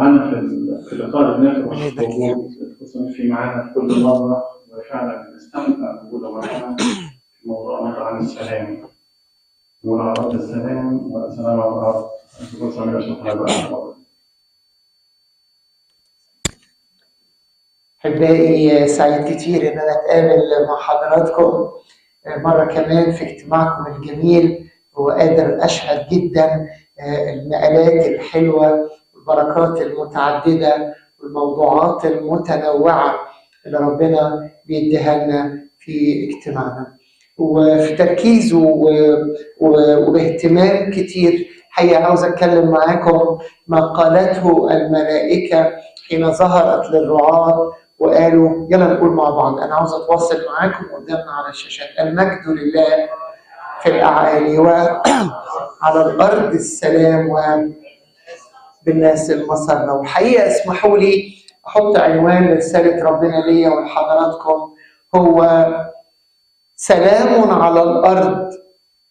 معانا في اللقاء اللي بنفرح ونقدر بوجود الدكتور في معانا في كل مرة، وفعلا بنستمتع بوجوده معانا في موضوعنا عن السلام. نقول على أرض السلام والسلام على الأرض. الدكتور سمير يشرح لنا بقى. أحبائي، سعيد كتير إن أنا أتقابل مع حضراتكم مرة كمان في اجتماعكم الجميل، وقادر أشهد جدا النقلات الحلوة والبركات المتعددة والموضوعات المتنوعة اللي ربنا بيديها لنا في اجتماعنا، وفي تركيز وباهتمام كتير. حقيقة عاوز أتكلم معاكم ما قالته الملائكة حين ظهرت للرعاة وقالوا، يلا نقول مع بعض، أنا عاوز أتواصل معاكم قدامنا على الشاشات: المجد لله في الأعالي وعلى الأرض السلام وبالناس المسرة. وحقيقة اسمحوا لي أحط عنوان لرسالة ربنا ليا ولحضراتكم، هو سلام على الأرض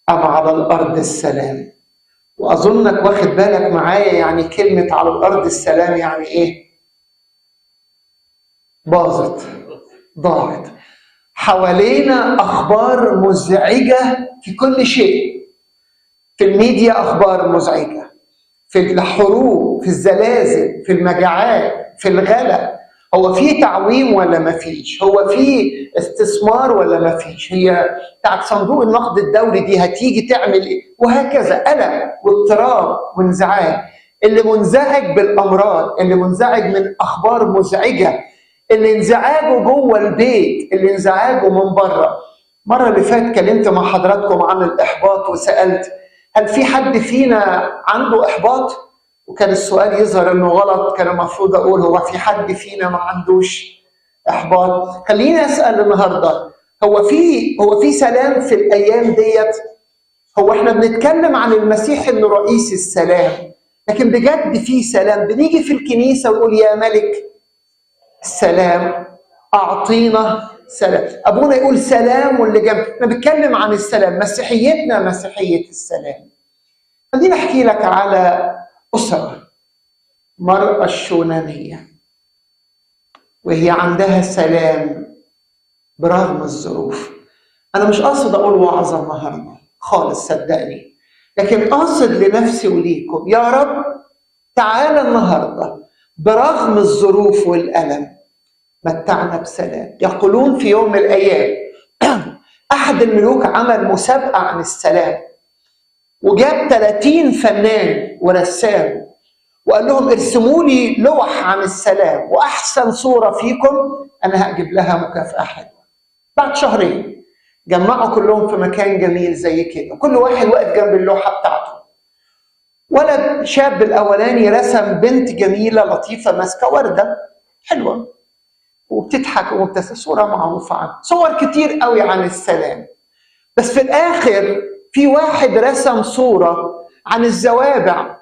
أم على الأرض السلام. وأظنك واخد بالك معايا، يعني كلمة على الأرض السلام يعني إيه؟ باظت، ضاعت. حوالينا أخبار مزعجة في كل شيء، في الميديا أخبار مزعجة، في الحروب، في الزلازل، في المجاعات، في الغلاء. هو في تعويم ولا ما فيش؟ هو في استثمار ولا ما فيش؟ هي بتاعت صندوق النقد الدولي دي هتيجي تعمل ايه؟ وهكذا قلق واضطراب وانزعاج. اللي منزعج بالامراض، اللي منزعج من اخبار مزعجة، اللي انزعاجه جوه البيت، اللي انزعاجه من بره. المرة اللي فاتت اتكلمت مع حضراتكم عن الاحباط وسالت هل في حد فينا عنده احباط؟ وكان السؤال يظهر انه غلط، كان المفروض اقول هو في حد فينا ما عندوش احباط؟ خليني اسال النهارده، هو في سلام في الايام ديت؟ هو احنا بنتكلم عن المسيح انه رئيس السلام، لكن بجد في سلام؟ بنيجي في الكنيسة ونقول يا ملك السلام اعطينا سلام، ابونا يقول سلام واللي جنب. احنا بنتكلم عن السلام، مسيحيتنا مسيحية السلام. خليني احكي لك على أسرة مرأة الشونامية، وهي عندها سلام برغم الظروف. أنا مش قاصد أقول وعظة النهاردة خالص، صدقني، لكن قاصد لنفسي وليكم، يا رب تعالى النهاردة برغم الظروف والألم متعنا بسلام. يقولون في يوم من الأيام أحد الملوك عمل مسابقة عن السلام، وجاب 30 فنان ورسام وقال لهم ارسموا لي لوح عن السلام، واحسن صوره فيكم انا هجيب لها مكافاة حلوة. بعد شهرين جمعوا كلهم في مكان جميل زي كده، كل واحد واقف جنب اللوحة بتاعته. ولد شاب الاولاني رسم بنت جميلة لطيفة ماسكه ورده حلوة وبتضحك ومبتسمه، صوره معروفة عنها، صور كتير قوي عن السلام. بس في الاخر في واحد رسم صورة عن الزوابع،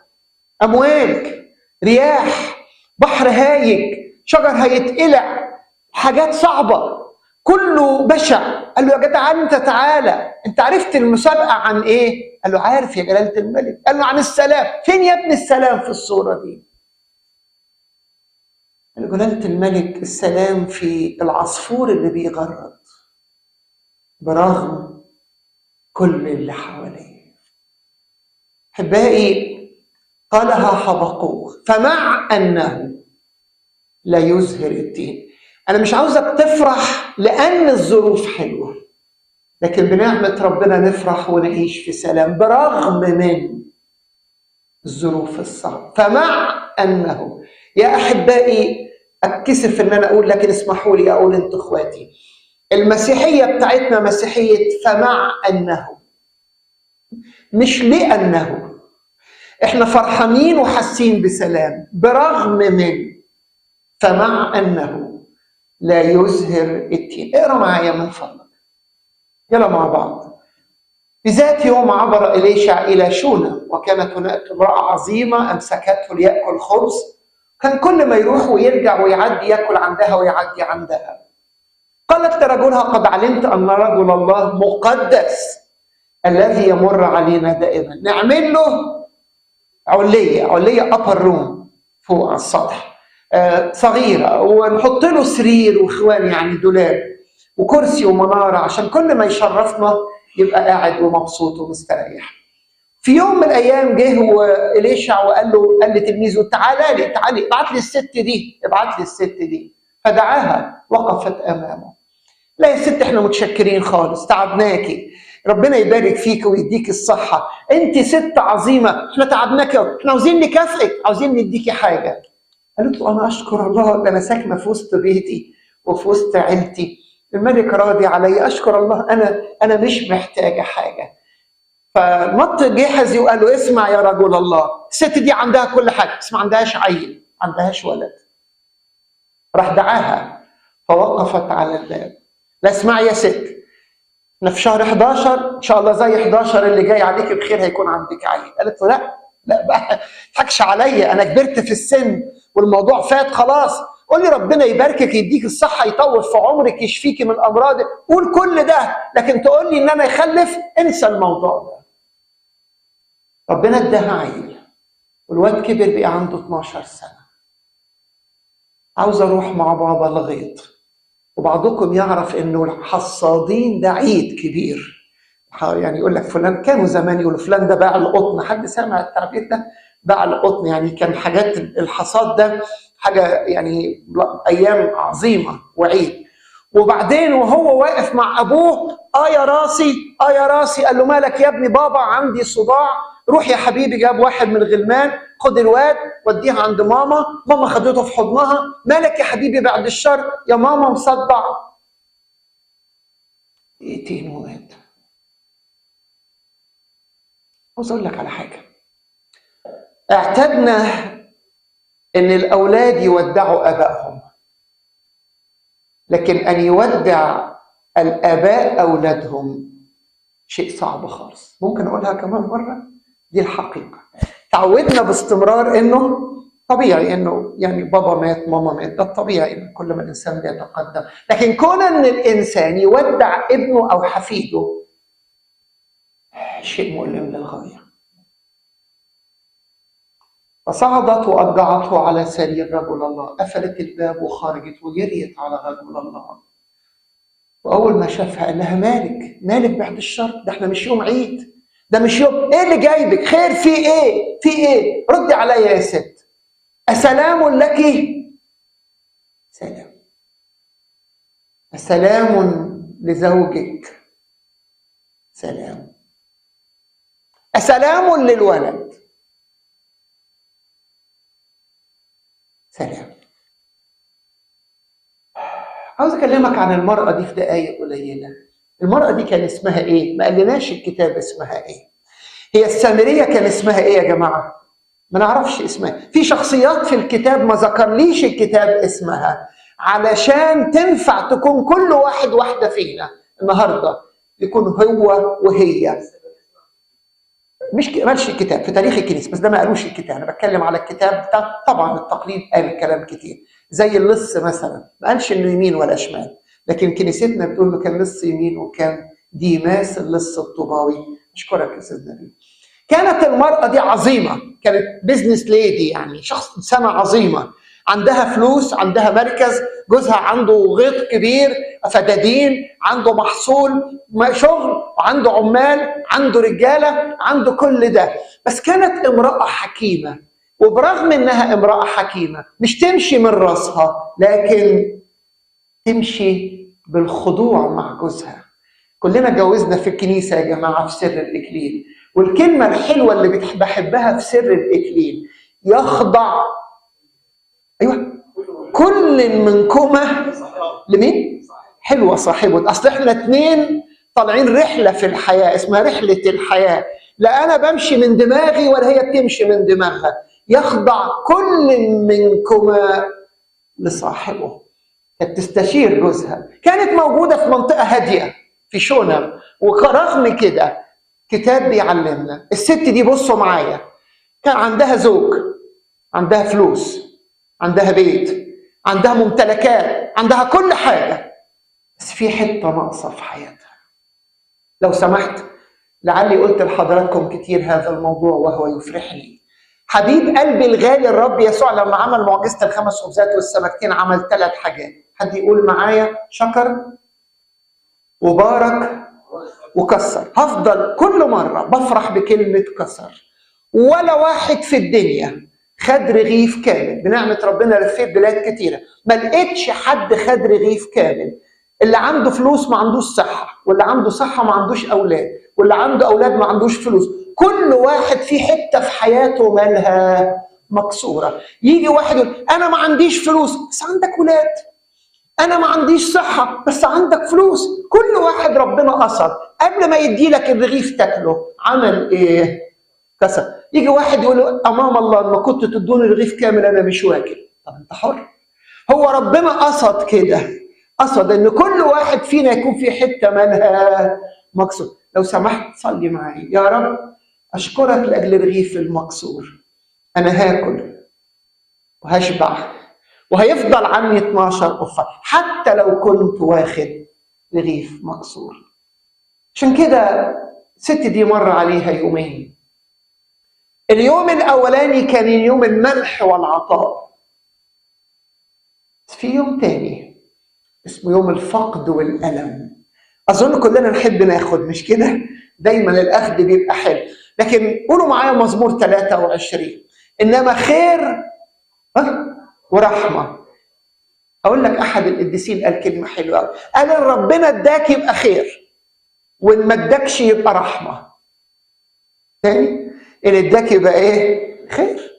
أمواج، رياح، بحر هايج، شجر هيتقلع، حاجات صعبة، كله بشع. قال له يا جدع أنت تعالى، أنت عرفت المسابقة عن إيه؟ قال له عارف يا جلالة الملك. قال له عن السلام. فين يا ابن السلام في الصورة دي؟ قال له جلالة الملك السلام في العصفور اللي بيغرد برغم كل اللي حواليه. أحبائي، قالها حبقوق، فمع أنه لا يزهر الدين. أنا مش عاوزك تفرح لأن الظروف حلوة، لكن بنعمة ربنا نفرح ونعيش في سلام برغم من الظروف الصعبة. فمع أنه، يا أحبائي أتكسف إن أنا أقول، لكن اسمحوا لي أقول، أنتوا إخواتي، المسيحية بتاعتنا مسيحية فمع أنه، مش لأنه. احنا فرحانين وحاسين بسلام برغم من، فمع أنه لا يزهر التين. اقرأ معايا من فضلك، يلا مع بعض. بذات يوم عبر إليشع إلى شونم، وكانت هناك امرأة عظيمة أمسكته ليأكل خبز. كان كل ما يروح ويرجع ويعدي يأكل عندها ويعدي عندها. قالت لرجلها قد علمت أن رجل الله مقدس الذي يمر علينا دائما. نعمل له علية، علية upper room فوق على السطح صغيرة، ونحط له سرير وخوان يعني دولاب وكرسي ومناره، عشان كل ما يشرفنا يبقى قاعد ومبسوط ومستريح. في يوم من الايام جه واليشع وقال له، قال لتلميذه تعالى لي، تعالي ابعت لي الست دي، ابعت لي الست دي. فدعاها، وقفت امامه. لا يا ست احنا متشكرين خالص، تعبناكي، ربنا يبارك فيك ويديك الصحة، انت ست عظيمة، احنا تعبناكي، احنا عاوزين نكافئك، عاوزين نديكي حاجة. قالت له انا اشكر الله، ده انا ساكنة في وسط بيتي وفي وسط عيلتي، الملك راضي علي، اشكر الله، انا مش محتاجة حاجة. فنط جحزي وقال له اسمع يا رجل الله، الست دي عندها كل حاجة بس ما عندهاش عيل، ما عندهاش ولد. راح دعاها فوقفت على الباب. لا اسمع يا ست، احنا في شهر 11 ان شاء الله زي 11 اللي جاي عليك بخير هيكون عندك عيل. قالت له لا لا بقى، ما تضحكش عليا، انا كبرت في السن والموضوع فات خلاص، قول لي ربنا يباركك يديك الصحة يطول في عمرك يشفيكي من امراضك، قول كل ده، لكن تقول لي ان انا اخلف، انسى الموضوع ده. ربنا اداها عيل، والواد كبر بقى عنده 12 سنة. عاوز اروح مع بابا الغيط. وبعضكم يعرف انه الحصادين ده عيد كبير، يعني يقول لك فلان، كانوا زمان يقولوا فلان ده باع القطن، حد سمع التعبير ده؟ باع القطن، يعني كان حاجات الحصاد ده حاجة يعني ايام عظيمة وعيد. وبعدين وهو واقف مع ابوه، يا راسي، يا راسي، قال له مالك يا ابني؟ بابا عندي صداع. روح يا حبيبي، جاب واحد من الغلمان، خد الواد وديها عند ماما، ماما خدته في حضنها، مالك يا حبيبي بعد الشر؟ يا ماما مصدع. دقيقتين ومات. عاوز اقول لك على حاجة، اعتدنا ان الاولاد يودعوا ابائهم، لكن ان يودع الاباء اولادهم شيء صعب خالص. ممكن اقولها كمان مرة؟ دي الحقيقة. تعودنا باستمرار انه طبيعي انه يعني بابا مات ماما مات، ده الطبيعي انه كل ما الانسان بيتقدم، لكن كون ان الانسان يودع ابنه او حفيده شيء مؤلم للغاية. فصعدت واضجعته على سرير رجل الله، قفلت الباب وخرجت وجريت على رجل الله. واول ما شافها قال لها مالك؟ مالك بعد الشر؟ ده احنا مش يوم عيد، ده مش يوم، ايه اللي جايبك؟ خير في ايه؟ في ايه؟ ردي عليا يا ست. أسلام لك؟ سلام. أسلام لزوجك؟ سلام. أسلام للولد؟ سلام. عاوز اكلمك عن المرأة دي في دقايق قليلة. المرأة دي كان اسمها ايه؟ ما قالناش الكتاب اسمها ايه. هي السامرية كان اسمها ايه يا جماعة؟ ما نعرفش اسمها. في شخصيات في الكتاب ما ذكرليش الكتاب اسمها، علشان تنفع تكون كل واحد واحدة فينا النهاردة يكون هو وهي. مش مالش الكتاب في تاريخ الكنيسة، بس ده ما قالوش الكتاب، انا بتكلم على الكتاب بتاع. طبعا التقليد قال كلام كتير، زي اللص مثلا ما قالش انه يمين ولا شمال، لكن كنيستنا بتقول انه كان لص يمين وكان ديماس اللص الطوباوي. اشكرك يا استاذ نبيل. كانت المرأة دي عظيمة، كانت business lady، يعني شخص إنسانة عظيمة، عندها فلوس، عندها مركز، جوزها عنده غيط كبير، فدادين، عنده محصول، شغل، عنده عمال، عنده رجالة، عنده كل ده. بس كانت امرأة حكيمة، وبرغم انها امرأة حكيمة مش تمشي من راسها، لكن تمشي بالخضوع مع جوزها. كلنا جوزنا في الكنيسة يا جماعة في سر الإكليل، والكلمة الحلوة اللي بحبها في سر الإكليل، يخضع، أيوة، كل منكما لمين؟ حلوة صاحبه. أصل إحنا اتنين طالعين رحلة في الحياة اسمها رحلة الحياة، لا أنا بمشي من دماغي ولا هي بتمشي من دماغها. يخضع كل منكما لصاحبه. كانت تستشير جوزها. كانت موجودة في منطقة هادية في شونم، ورغم كده كتاب بيعلمنا الست دي، بصوا معايا، كان عندها زوج، عندها فلوس، عندها بيت، عندها ممتلكات، عندها كل حاجة، بس في حتة ناقصة في حياتها. لو سمحت، لعلي قلت لحضراتكم كتير هذا الموضوع وهو يفرحني. حبيب قلبي الغالي الرب يسوع لما عمل معجزة الخمس خبزات والسمكتين عمل 3 حاجات. حد يقول معايا؟ شكر وبارك وكسر. هفضل كل مرة بفرح بكلمة كسر. ولا واحد في الدنيا خد رغيف كامل، بنعمة ربنا لفيت بلاد كتيرة ما لقيتش حد خد رغيف كامل. اللي عنده فلوس ما عندوش صحة، واللي عنده صحة ما عندوش أولاد، واللي عنده أولاد ما عندوش فلوس. كل واحد في حتة في حياته مالها مكسورة. يجي واحد يقول أنا ما عنديش فلوس، بس عندك ولاد. أنا ما عنديش صحة، بس عندك فلوس. كل واحد ربنا قصد قبل ما يدي لك الرغيف تاكله عمل إيه؟ كسر. يجي واحد يقول أمام الله ما كنت تدوني رغيف كامل أنا مش واكل. طب أنت حر. هو ربنا قصد كده، قصد إن كل واحد فينا يكون في حتة مالها مكسور. لو سمحت صلي معي. يا رب أشكرك لأجل رغيف المكسور، أنا هاكل وهشبع وهيفضل عني 12 قفة حتى لو كنت واخد رغيف مكسور. عشان كده الست دي مر عليها يومين. اليوم الأولاني كان يوم المنح والعطاء. في يوم تاني اسمه يوم الفقد والألم. أظن كلنا نحب ناخد، مش كده؟ دايما الأخذ بيبقى حلو، لكن قولوا معايا مزمور 23: إنما خير ورحمة. أقول لك أحد القديسين قال كلمة حلوة، قال إن ربنا اداك يبقى خير، وإن ما اداكش يبقى رحمة. تاني، إن اداك يبقى إيه؟ خير،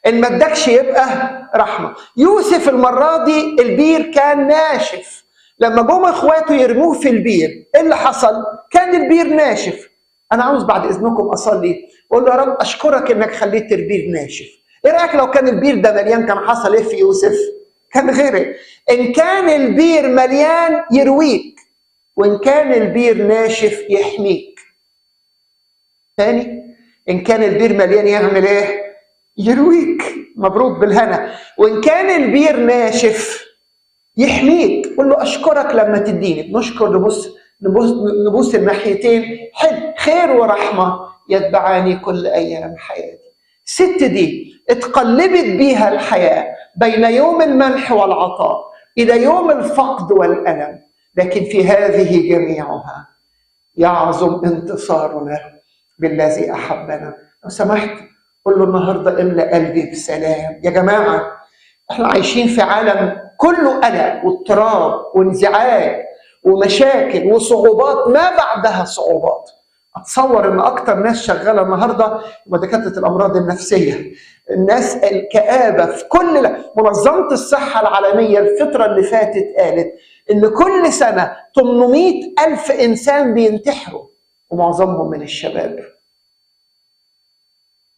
إن ما اداكش يبقى رحمة. يوسف المرة دي البير كان ناشف، لما جم اخواته يرموه في البير ايه اللي حصل؟ كان البير ناشف. انا عاوز بعد اذنكم اصلي واقول له يا رب اشكرك انك خليت البير ناشف. ايه رايك لو كان البير ده مليان كان حصل ايه في يوسف؟ كان غرق. ان كان البير مليان يرويك، وان كان البير ناشف يحميك. تاني، ان كان البير مليان يعمل ايه؟ يرويك، مبروك بالهنا. وان كان البير ناشف يحميك. قول له اشكرك لما تديني. نشكر، نبص نبص نبص الناحيتين. حلو، خير ورحمة يتبعاني كل ايام حياتي. الست دي اتقلبت بيها الحياة بين يوم المنح والعطاء الى يوم الفقد والالم، لكن في هذه جميعها يعظم انتصارنا بالذي احبنا. لو سمحت قول له النهارده املأ قلبي بسلام. يا جماعة احنا عايشين في عالم كله قلق واضطراب وانزعاج ومشاكل وصعوبات ما بعدها صعوبات. اتصور ان اكتر ناس شغالة النهارده هم دكاترة الامراض النفسية، الناس الكآبة في كل. منظمة الصحة العالمية الفترة اللي فاتت قالت ان كل سنة 800,000 انسان بينتحروا، ومعظمهم من الشباب.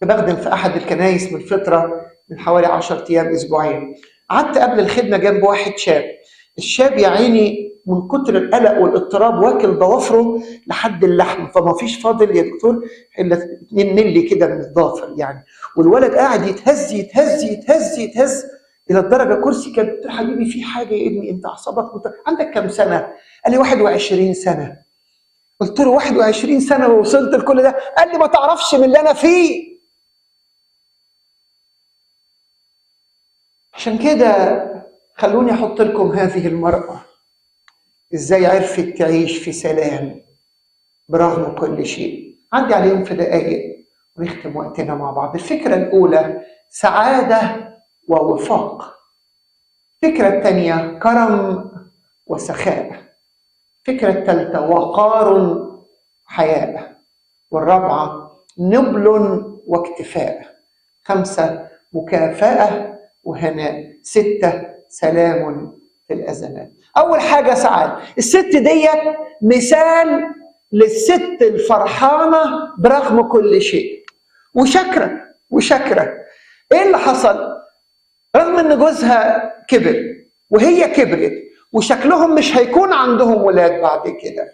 بخدم في احد الكنايس من فترة، من حوالي 10 ايام اسبوعين، قعدت قبل الخدمة جنب واحد شاب. الشاب يا عيني من كتر القلق والاضطراب واكل ضوافره لحد اللحم، فما فيش فاضل يا دكتور الا 2 مللي كده من الضافر يعني. والولد قاعد يتهز يتهز يتهز يتهز الى الدرجة كرسي كان. قلت له حبيبي في حاجة يا ابني، انت اعصابك عندك كام سنة؟ قال لي 21 سنة. قلت له 21 سنة ووصلت لكل ده؟ قال لي ما تعرفش من اللي انا فيه. عشان كده خلوني احط لكم هذه المرأة ازاي عرفت تعيش في سلام برغم كل شيء. عدي عليهم في دقايق ونختم وقتنا مع بعض. الفكرة الأولى سعادة ووفاق. الفكرة الثانية كرم وسخاء. الفكرة الثالثة وقار حياء. والرابعة نبل واكتفاء. 5 مكافأة وهناء. 6 سلام في الأزمات. أول حاجة سعادة. الست ديت مثال للست الفرحانة برغم كل شيء، وشاكرة وشاكرة. إيه اللي حصل؟ رغم إن جوزها كبر وهي كبرت وشكلهم مش هيكون عندهم ولاد بعد كده،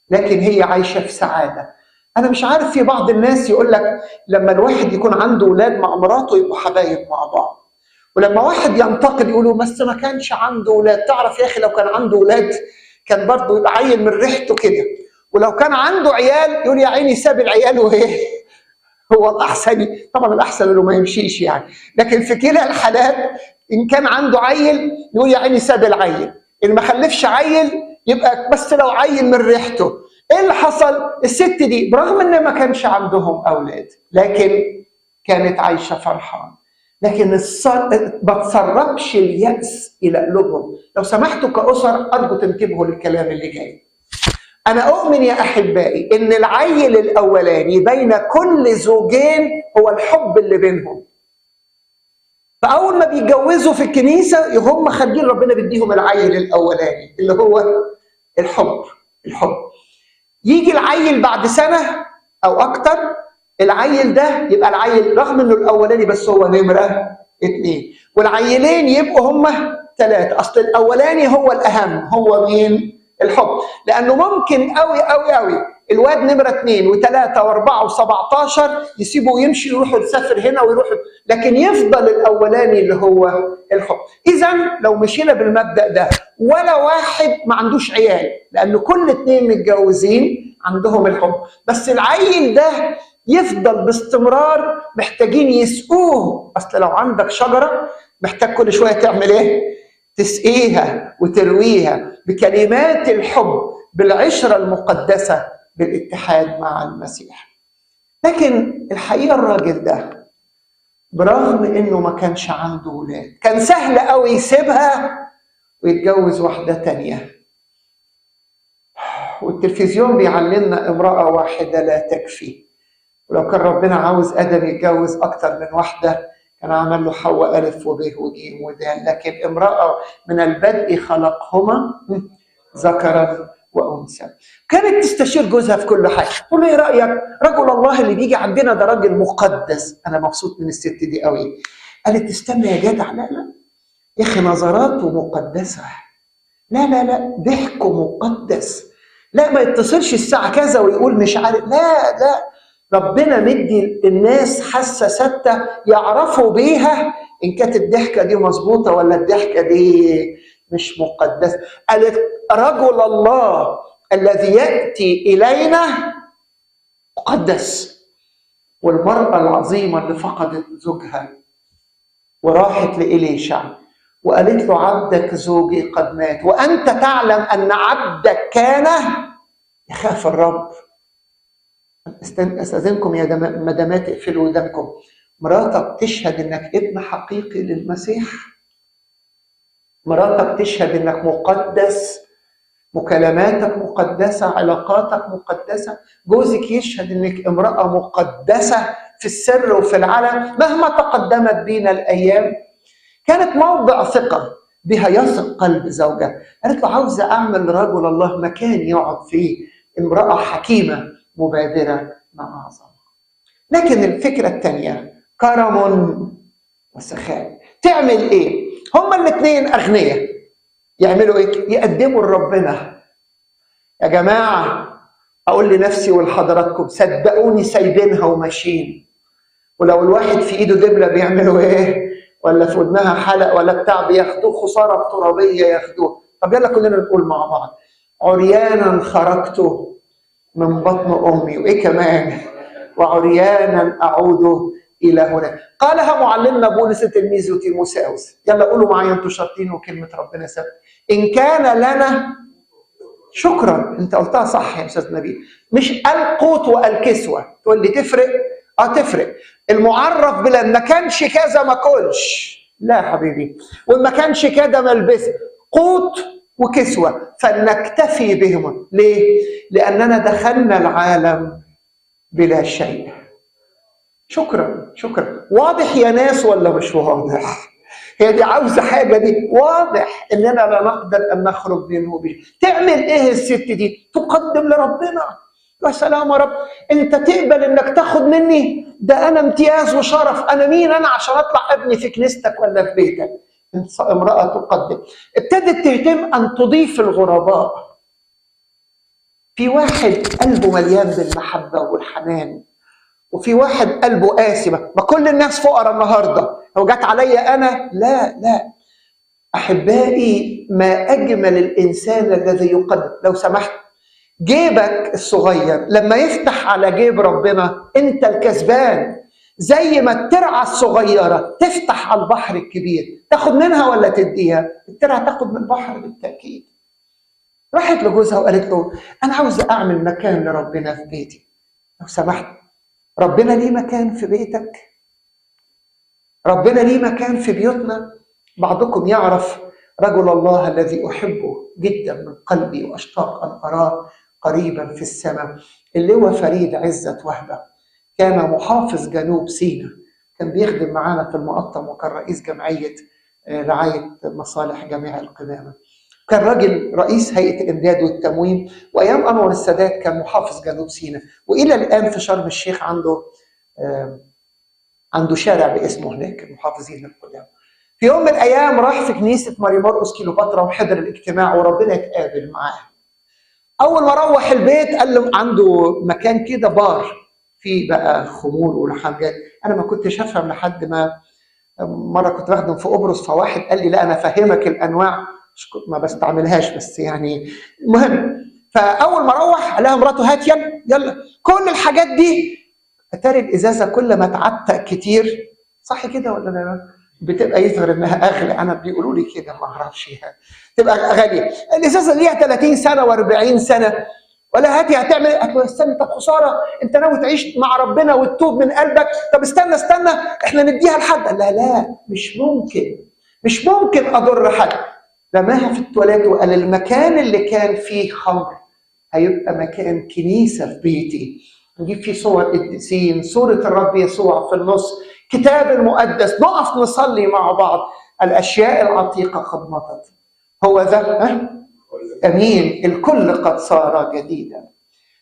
لكن هي عايشة في سعادة. أنا مش عارف، في بعض الناس يقول لك لما الواحد يكون عنده ولاد مع مراته يبقوا حبايب مع بعض، ولما واحد ينتقد يقولوا بس ما كانش عنده ولاد. تعرف يا اخي لو كان عنده ولاد كان برضه يبقى عيل من ريحته كده، ولو كان عنده عيال يقول يا عيني ساب العيال وهي. هو الاحسن طبعا، الاحسن انه ما يمشيش يعني، لكن في كلا الحالات ان كان عنده عيل يقول يا عيني ساب العيل، اللي ما خلفش عيل يبقى بس لو عيل من ريحته. ايه اللي حصل؟ الست دي برغم ان ما كانش عندهم اولاد لكن كانت عايشه فرحان، لكن ما تسربش اليأس الى قلوبهم. لو سمحتوا كأسر ارجو تنتبهوا للكلام اللي جاي. انا اؤمن يا احبائي ان العيل الاولاني بين كل زوجين هو الحب اللي بينهم. فاول ما بيتجوزوا في الكنيسة هم خارجين ربنا بيديهم العيل الاولاني اللي هو الحب. الحب يجي العيل بعد سنة او اكتر، العيل ده يبقى العيل رغم انه الاولاني بس هو نمره 2، والعيلين يبقوا هما 3. اصل الاولاني هو الاهم، هو مين؟ الحب. لانه ممكن قوي قوي قوي الواد نمره 2 و3 و4 و17 يسيبه ويمشي يروحوا يسافر هنا ويروحوا، لكن يفضل الاولاني اللي هو الحب. اذا لو مشينا بالمبدا ده ولا واحد ما عندوش عيال، لان كل 2 متجوزين عندهم الحب، بس العيل ده يفضل باستمرار محتاجين يسقوه. اصل لو عندك شجرة محتاج كل شوية تعمل ايه؟ تسقيها وترويها بكلمات الحب، بالعشرة المقدسة، بالاتحاد مع المسيح. لكن الحقيقة الراجل ده برغم انه ما كانش عنده ولاد كان سهل قوي يسيبها ويتجوز واحدة تانية. والتلفزيون بيعلمنا امراة واحدة لا تكفي، ولو كان ربنا عاوز ادم يتجوز اكتر من واحدة كان عمل له حواء الف وب وج ودال، لكن امراة من البدء خلقهما ذكرا وانثى. كانت تستشير جوزها في كل حاجة، تقول له ايه رايك؟ رجل الله اللي بيجي عندنا ده راجل مقدس. انا مبسوط من الست دي قوي. قالت استنى يا جدع، لا لا يا اخي نظراته مقدسة، لا لا لا ضحكه مقدس، لا ما يتصلش الساعة كذا ويقول مش عارف، لا لا ربنا مدي الناس حاسه ستة يعرفوا بيها ان كانت الضحكة دي مظبوطة ولا الضحكة دي مش مقدسة. قالت رجل الله الذي ياتي الينا مقدس. والمراة العظيمة اللي فقدت زوجها وراحت لإليشع وقالت له عبدك زوجي قد مات وانت تعلم ان عبدك كان يخاف الرب. استاذنكم يا مدامات اقفلوا ودانكم. مراتك تشهد انك ابن حقيقي للمسيح، مراتك تشهد انك مقدس، مكالماتك مقدسة، علاقاتك مقدسة، جوزك يشهد انك امرأة مقدسة في السر وفي العلن مهما تقدمت بينا الايام. كانت موضع ثقة بها يثق قلب زوجها. قالت له عاوزة اعمل رجل الله مكان يقعد فيه، امرأة حكيمة مبادرة ما أعظم. لكن الفكرة الثانية كرم وسخاء. تعمل إيه؟ هما الاثنين أغنياء، يعملوا إيه؟ يقدموا لربنا. يا جماعة أقول لنفسي ولحضراتكم صدقوني سايبينها وماشيين، ولو الواحد في إيده دبلة بيعملوا إيه؟ ولا في ودنها حلق ولا بتاع بياخدوه خسارة ترابية ياخدوه. طب يلا كلنا نقول مع بعض: عريانا خرجت من بطن أمي، وإيه كمان؟ وعريانا أعود إلى هنا. قالها معلمنا بولس تلميذه تيموثاوس. يلا قولوا معايا أنتوا شاطرين وكلمة ربنا ثابتة. إن كان لنا شكرا، أنت قلتها صح يا أستاذ نبيل، مش القوت والكسوة. تقول لي تفرق؟ تفرق. المعرف بلا ما كانش كذا ما كلش، لا حبيبي، وما كانش كذا ما البس. قوت وكسوة فلنكتفي بهما. ليه؟ لأننا دخلنا العالم بلا شيء. شكرا شكرا. واضح يا ناس ولا مش واضح؟ هي دي عاوزة حاجة، دي واضح إننا لا نقدر أن نخرج منه به. تعمل إيه الست دي؟ تقدم لربنا. يا سلام يا رب، أنت تقبل إنك تاخد مني؟ ده أنا امتياز وشرف، أنا مين أنا عشان أطلع أبني في كنيستك ولا في بيتك؟ امرأة تقدم. ابتدت تهتم أن تضيف الغرباء. في واحد قلبه مليان بالمحبة والحنان، وفي واحد قلبه قاسي. ما كل الناس فقراء النهارده، لو جت عليا أنا لا لا. أحبائي ما أجمل الإنسان الذي يقدم. لو سمحت، جيبك الصغير لما يفتح على جيب ربنا انت الكسبان. زي ما الترعة الصغيرة تفتح على البحر الكبير، تاخد منها ولا تديها؟ الترعة تاخد من البحر بالتأكيد. راحت لجوزها وقالت له أنا عاوزة أعمل مكان لربنا في بيتي، لو سمحت. ربنا ليه مكان في بيتك؟ ربنا ليه مكان في بيوتنا؟ بعضكم يعرف رجل الله الذي أحبه جدا من قلبي وأشتاق أن أراه قريبا في السماء، اللواء فريد عزت وهبة. كان محافظ جنوب سيناء، كان بيخدم معانا في المقطم، وكان رئيس جمعية رعاية مصالح جميع القمامة. كان راجل رئيس هيئة الإمداد والتموين، وأيام أنور السادات كان محافظ جنوب سيناء، وإلى الآن في شرم الشيخ عنده شارع باسمه هناك، المحافظين القدام. في يوم من الأيام راح في كنيسة ماري مرقس كيلوباترا وحضر الاجتماع، وربنا اتقابل معاه. أول ما روح البيت قال له عنده مكان كده بار فيه بقى خمور وحاجات، أنا ما كنتش أفهم لحد ما مرة كنت بخدم في قبرص، فواحد قال لي لا أنا فاهمك الأنواع، ما بستعملهاش بس يعني المهم. فأول ما روح قال لها مراته هات يلا يلا كل الحاجات دي. أتاري الإزازة كل ما تعتق كتير، صح كده ولا لا؟ بتبقى يظهر انها اغلى، انا بيقولوا لي كده ما اعرفش، تبقى غالية. الازازه ليها 30 سنة و40 سنة، ولا هاتي هتعمل ايه؟ استنى، طب خسارة، انت ناوي تعيش مع ربنا وتتوب من قلبك، طب استنى استنى احنا نديها لحد. لا لا مش ممكن، مش ممكن اضر حد. رماها في التواليت وقال المكان اللي كان فيه خمر هيبقى مكان كنيسة في بيتي، نجيب فيه صور قديسين، صوره الرب يسوع في النص، كتاب المقدس، نقف نصلي مع بعض. الأشياء العتيقة قد مضت، هو ذا أمين، الكل قد صار جديدا.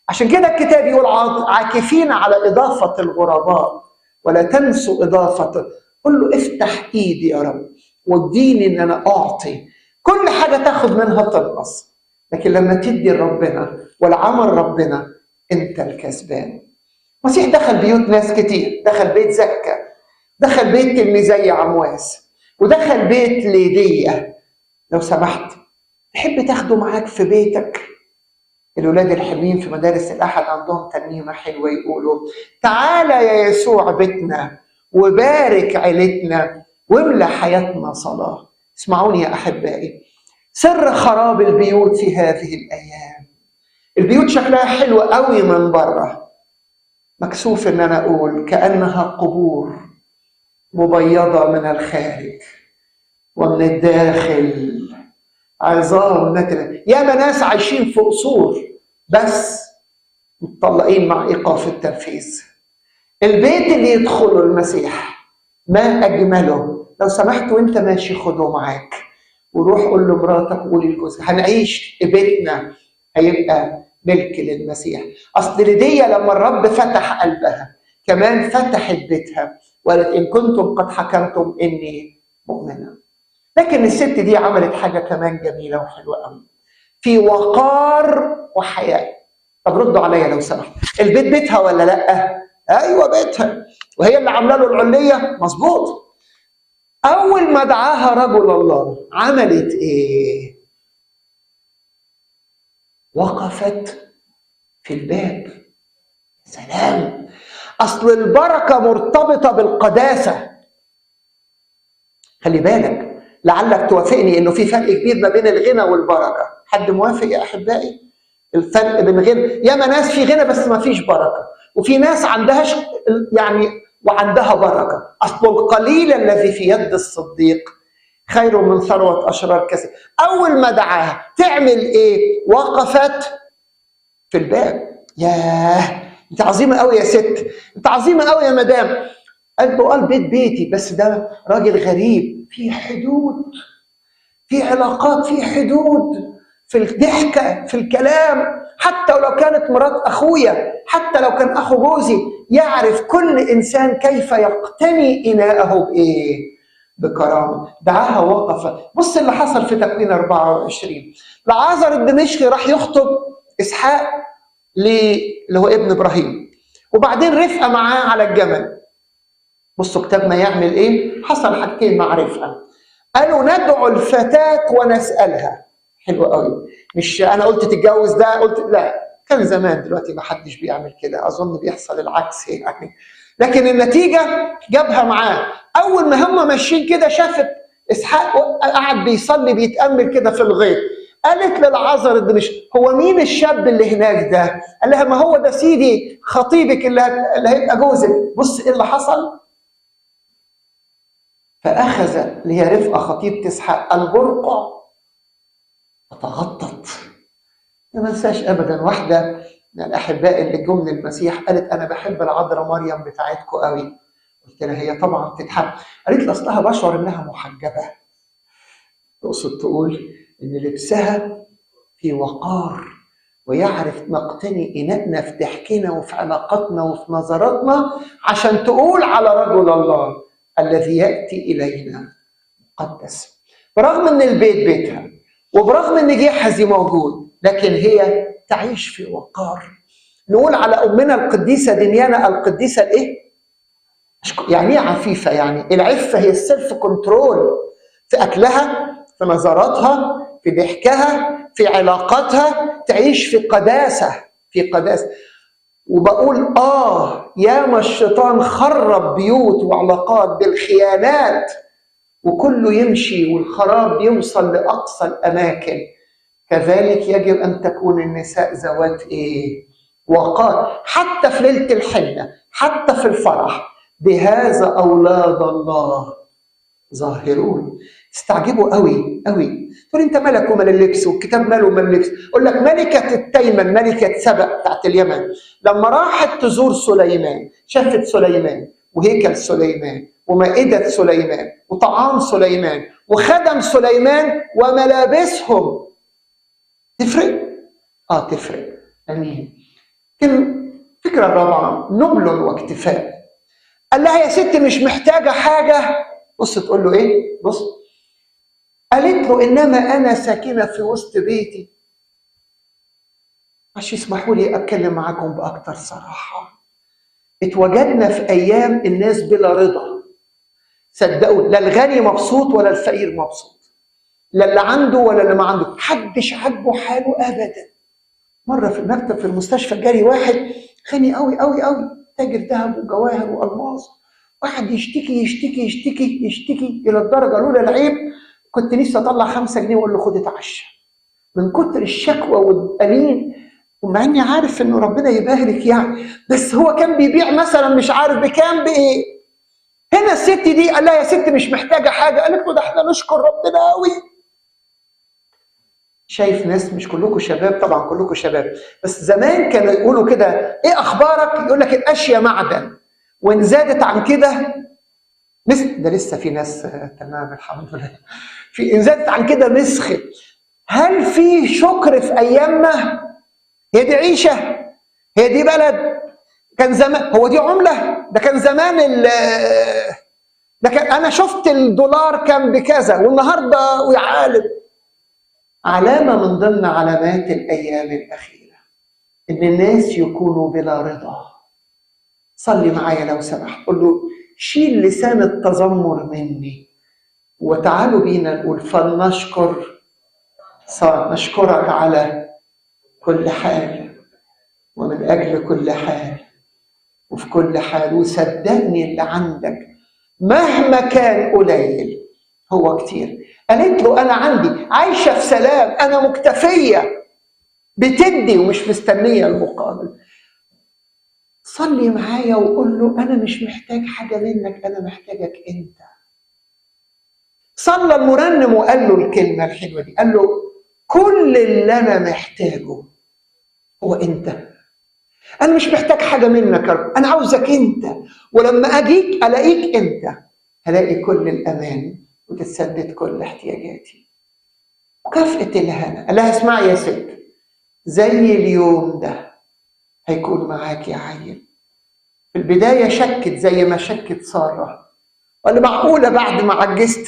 عشان كده الكتاب يقول عاكفين على إضافة الغرباء ولا تنسوا إضافة. قل له افتح إيدي يا رب واديني إن أنا أعطي. كل حاجة تاخد منها تنقص، لكن لما تدي لربنا والعمل ربنا أنت الكسبان. المسيح دخل بيوت ناس كتير، دخل بيت زكا، دخل بيت تلميذي عمواس، ودخل بيت ليدية. لو سمحت تحب تاخده معاك في بيتك؟ الولاد الحلوين في مدارس الأحد عندهم ترنيمة حلوة يقولوا تعالى يا يسوع بيتنا وبارك عيلتنا واملى حياتنا صلاة. اسمعوني يا أحبائي، سر خراب البيوت في هذه الأيام، البيوت شكلها حلو قوي من بره، مكسوف ان انا اقول كأنها قبور مبيضة من الخارج ومن الداخل عظام نتنة. ياما ناس عايشين في قصور بس متطلقين مع ايقاف التنفيذ. البيت اللي يدخله المسيح ما اجمله. لو سمحت وانت ماشي خده معاك وروح قول لمراتك وقولي لجوزك هنعيش بيتنا هيبقى ملك للمسيح. اصل ليديا لما الرب فتح قلبها كمان فتحت بيتها وقالت ان كنتم قد حكمتم اني مؤمنة. لكن الست دي عملت حاجة كمان جميلة وحلوه قوي، في وقار وحياء. طب ردوا عليا لو سمحت، البيت بيتها ولا لا؟ ايوه بيتها، وهي اللي عامله له العلية، مظبوط. اول ما دعاها رجل الله عملت ايه؟ وقفت في الباب. سلام. اصل البركة مرتبطة بالقداسه. خلي بالك، لعلك توافقني انه في فرق كبير ما بين الغنى والبركة. حد موافق يا احبائي؟ الفرق بين غنى، ياما ناس في غنى بس ما فيش بركة، وفي ناس عندهاش يعني وعندها بركة. اصل القليل الذي في يد الصديق خير من ثروة اشرار كثير. اول ما دعاها تعمل ايه؟ وقفت في الباب. ياه، انت عظيمة قوي يا ست، انت عظيمة قوي يا مدام. قال له قال بيت بيتي، بس ده راجل غريب، في حدود، في علاقات، في حدود في الضحكة، في الكلام. حتى ولو كانت مرات اخويا، حتى لو كان اخو جوزي، يعرف كل انسان كيف يقتني اناءه بايه؟ بكرامة. دعاها وقف. بص اللي حصل في تكوين 24، لعازر الدمشقي راح يخطب اسحاق اللي هو ابن ابراهيم، وبعدين رفقه معاه على الجمل. بصوا كتابنا يعمل ايه؟ حصل حاجتين مع رفقه. قالوا ندعو الفتاة ونسألها. حلو قوي، مش انا قلت تتجوز ده، قلت لا، كان زمان، دلوقتي ما حدش بيعمل كده، اظن بيحصل العكس يعني. لكن النتيجة جابها معاه. اول ما هم ماشيين كده شافت اسحاق قاعد بيصلي بيتامل كده في الغيط. قالت للعذر الدمشق: هو مين الشاب اللي هناك ده؟ قال لها: ما هو ده سيدي خطيبك اللي هيبقى جوزك. بص ايه اللي حصل. فاخذ اللي هي رفقه خطيبه اسحاق البرقع فتغطت. ما انساش ابدا واحدة من الاحباء اللي جم من المسيح قالت: انا بحب العذراء مريم بتاعتكم قوي. قلت لها: هي طبعا تتحب. قالت لي: اصلها بشعر انها محجبة. تقصد تقول ان لبسها في وقار، ويعرف نقتني اناءنا في ضحكنا وفي علاقاتنا وفي نظراتنا، عشان تقول على رجل الله الذي ياتي الينا مقدس. برغم ان البيت بيتها وبرغم ان جيحزي موجود، لكن هي تعيش في وقار. نقول على امنا القديسه دنيانا القديسه الايه؟ يعني ايه عفيفة؟ يعني العفة هي ال self control في اكلها، في نظراتها، في ضحكها، في علاقاتها، تعيش في قداسة، في قداسة. وبقول ياما الشيطان خرب بيوت وعلاقات بالخيانات، وكله يمشي والخراب يوصل لاقصى الاماكن. كذلك يجب ان تكون النساء ذوات ايه؟ وقار، حتى في ليلة الحنة، حتى في الفرح. بهذا اولاد الله ظاهرون. تستعجبوا قوي قوي، تقول انت مالك ومال اللبس، والكتاب ماله ومال اللبس. اقول لك ملكه التيمن، ملكه سبأ بتاعت اليمن، لما راحت تزور سليمان شافت سليمان وهيكل سليمان ومائده سليمان وطعام سليمان وخدم سليمان وملابسهم. تفرق؟ تفرق. امين. الفكرة الرابعة: نبل واكتفاء. قال لها: يا ست مش محتاجه حاجة. بص تقول له ايه؟ بص، قالت له: انما انا ساكنة في وسط بيتي. عشان يسمحوا لي اتكلم معاكم باكتر صراحة. اتوجدنا في ايام الناس بلا رضا. صدقوا، لا الغني مبسوط ولا الفقير مبسوط، لا اللي عنده ولا اللي ما عنده، محدش عاجبه حاله ابدا. مرة في المكتب في المستشفى جالي واحد غني قوي قوي قوي، تاجر ذهب وجواهر والماس، واحد يشتكي يشتكي يشتكي يشتكي الى الدرجة لولا العيب كنت نفسي اطلع 5 جنيه واقول له خد اتعشى، من كتر الشكوى والقليل. ومع اني عارف انه ربنا يبارك يعني، بس هو كان بيبيع مثلا مش عارف بكام بايه. هنا الست دي قال لها: يا ست مش محتاجه حاجة. قالت له: ده احنا نشكر ربنا قوي. شايف ناس، مش كلكم شباب طبعا، كلكم شباب، بس زمان كانوا يقولوا كده: ايه اخبارك؟ يقول لك الاشياء معدن، وان زادت عن كده ده لسه في ناس تمام الحمد لله، في ان زادت عن كده مسخت. هل في شكر في ايامنا؟ هي دي عيشه؟ هي دي بلد؟ كان زمان هو دي عمله؟ ده كان زمان ده كان، انا شفت الدولار كان بكذا والنهارده ويا عالم. علامة من ضمن علامات الايام الاخيرة ان الناس يكونوا بلا رضا. صلي معايا لو سمحت، قول له: شيل لسان التذمر مني، وتعالوا بينا نقول: فلنشكر، نشكرك على كل حال ومن اجل كل حال وفي كل حال. وصدقني اللي عندك مهما كان قليل هو كتير. قالت له: انا عندي، عايشه في سلام، انا مكتفية، بتدي ومش مستنيه المقابل. صلي معايا وقول له: انا مش محتاج حاجة منك، انا محتاجك انت. صلى المرنم وقال له الكلمة الحلوة دي، قال له: كل اللي انا محتاجه هو انت. انا مش محتاج حاجة منك يا رب، انا عاوزك انت، ولما اجيك الاقيك انت، هلاقي كل الامان وتتسدد كل احتياجاتي. مكافأة الهنا. قال لها: اسمعي يا ست، زي اليوم ده هيكون معاك يا عيل. في البداية شكت زي ما شكت سارة، ولا معقولة بعد ما عجزت؟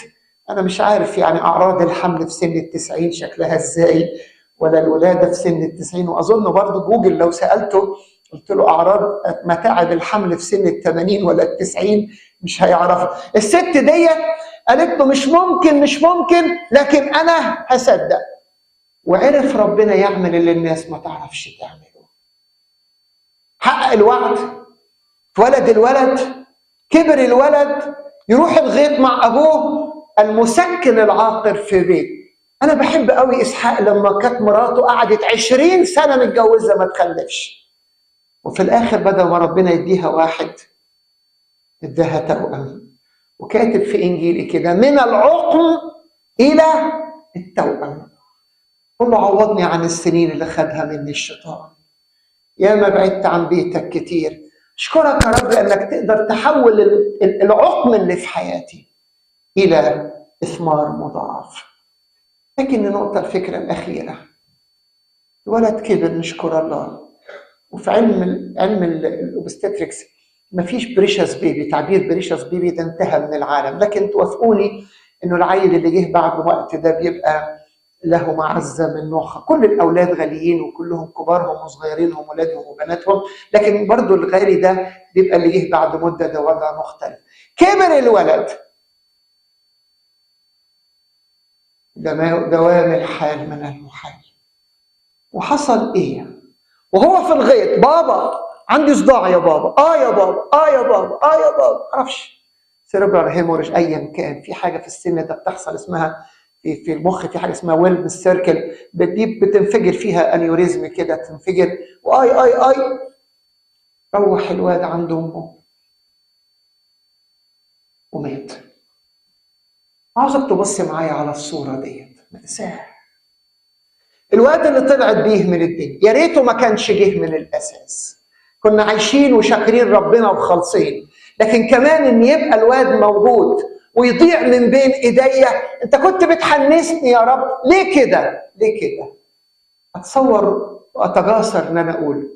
أنا مش عارف يعني أعراض الحمل في سن 90 شكلها إزاي، ولا الولادة في سن 90. وأظن برضو جوجل لو سألته قلت له أعراض متاعب الحمل في سن 80 ولا 90 مش هيعرفها. الست دي قالت له: مش ممكن مش ممكن، لكن أنا هصدق. وعرف ربنا يعمل اللي الناس ما تعرفش تعمله. حقق الوعد، اتولد الولد، كبر الولد، يروح الغيط مع ابوه المسكن العاقر في بيت. انا بحب قوي اسحاق لما كانت مراته قعدت 20 سنة متجوزة ما تخلفش، وفي الاخر بدل ما ربنا يديها واحد اداها توأم. وكاتب في انجيلي كده من العقم الى التوأم. قل له عوضني عن السنين اللي خدها مني الشيطان، يا ما بعدت عن بيتك كتير. اشكرك يا رب انك تقدر تحول العقم اللي في حياتي الى اثمار مضاعف. لكن النقطة الفكرة الاخيرة، الولد كبر نشكر الله. وفي علم ال obstetrics مفيش precious baby، تعبير precious baby ده انتهى من العالم، لكن توافقوني انه العيل اللي جه بعد وقت ده بيبقى له معزة من نوعها. كل الاولاد غاليين وكلهم كبارهم وصغيرينهم ولادهم وبناتهم، لكن برضو الغالي ده بيبقى اللي جه بعد مده ده وضع مختلف. كبر الولد، دوام الحال من المحال. وحصل ايه؟ وهو في الغيط، بابا عندي صداع يا بابا، يا بابا، يا بابا، يا بابا، معرفش cerebral hemorrhage ايا كان، في حاجة في السن ده بتحصل اسمها في المخ، في حاجة اسمها Wilms circle، دي بتنفجر فيها aneurysm كده، تنفجر واي اي اي. روح الواد عند امه ومات. عاوزك تبص معايا على الصورة ديت، مأساة. الواد اللي طلعت بيه من الدنيا، يا ريته ما كانش جه من الاساس، كنا عايشين وشاكرين ربنا وخالصين، لكن كمان ان يبقى الواد موجود ويضيع من بين ايديا. انت كنت بتحنسني يا رب، ليه كده؟ ليه كده؟ اتصور واتجاسر ان انا اقول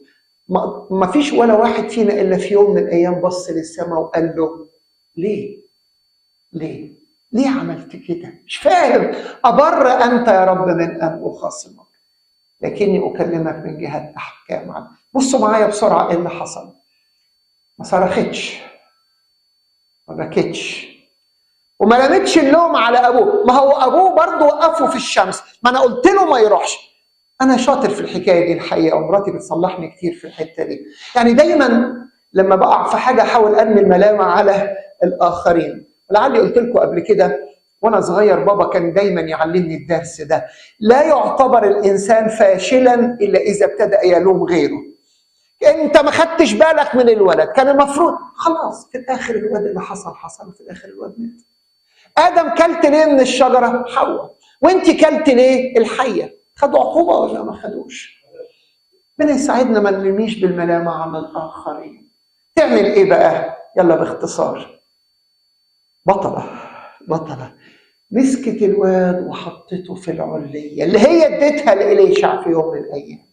ما فيش ولا واحد فينا الا في يوم من الايام بص للسماء وقال له ليه؟ ليه؟ ليه عملت كده؟ مش فاهم. أبر أنت يا رب من أن أخاصمك، لكني أكلمك من جهة أحكام. بصوا معايا بسرعة إيه اللي حصل. ما صرختش، ما بكتش، وما رمتش اللوم على أبوه. ما هو أبوه برضه وقفه في الشمس، ما أنا قلت له ما يروحش. أنا شاطر في الحكاية دي الحقيقة، ومراتي بتصلحني كتير في الحتة دي. يعني دايما لما بقع في حاجة أحاول أرمي الملامة على الآخرين. ولعلي قلت لكم قبل كده وانا صغير بابا كان دايما يعلمني الدرس ده، لا يعتبر الانسان فاشلا الا اذا ابتدأ يلوم غيره. انت ما خدتش بالك من الولد، كان المفروض خلاص. في الاخر الولد اللي حصل حصل، وفي الاخر الولد مات. ادم كلت ليه من الشجرة؟ حواء. وانت كلت ليه؟ الحية. خدوا عقوبه ولا ما خدوش؟ ربنا يساعدنا ما نرميش بالملامه على الاخرين. تعمل ايه بقى؟ يلا باختصار. بطلة بطلة مسكت الواد وحطته في العلية اللي هي اديتها لإليشع في يوم من الأيام.